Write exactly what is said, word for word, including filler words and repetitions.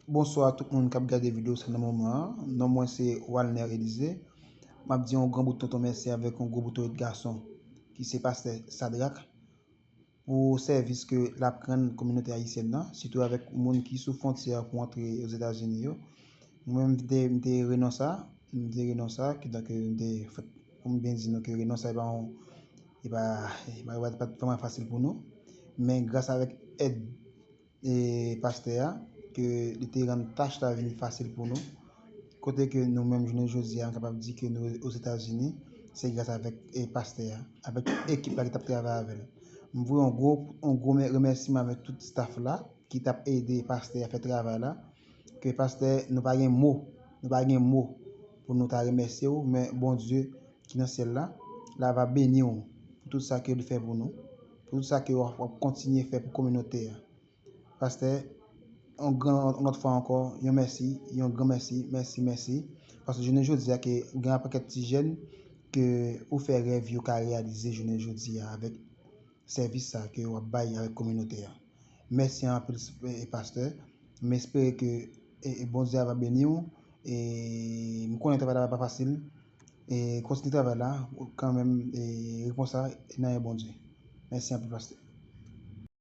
Bonswa tout moun k ap gade videyo sa nan moman an. Non mwen se Walner Elysée. M ap di yon gran bout tonton mèsi avèk yon gwo bout tonton gason ki se pastè Sadrac pou sèvis ke l ap rann kominote ayisyèn nan, sitou avèk moun ki sou fwontyè pou antre Ozetazini yo. Mwen menm m te, m te renonse a, m te renonse a, ki donk m te fèt pou m byen di nou ke renonse a e pa yon e pa e pa e pa t vrèman fasil pou nou. Men gras avèk èd e pastè a ke li te rann tach la vin fasil pou nou. Kote ke nou menm jounen jodi a, nou kapab di ke nou Ozetazini, se gras avèk e pastè a, avèk tout ekip la ki t ap travay avè l. M voye yon gwo yon gwo remèsiman avèk tout staff la ki t ap ede pastè a fè travay la. Ke pastè, nou pa gen mo, nou pa gen mo pou nou ta remèsye w, men Bondye ki nan syèl la, la va beni w pou tout sa ke li fè pou nou, pou tout sa ke w ap kontinye fè pou kominote a. Pastè, yon gran yon lòt fwa ankò, yon mèsi, yon gran mèsi, mèsi, mèsi. Paske jounen jodi a ke gen yon pakèt ti jèn ke ou fè rèv yo ka reyalize jounen jodi a avèk sèvis sa ke w ap bay avèk kominote a. Mèsi anpil e pastè. M espere ke e, e Bondye a va beni w. E m konnen travay la pa fasil. E kontinye travay la kanmenm. E repons la nan men Bondye. Mèsi anpil pastè.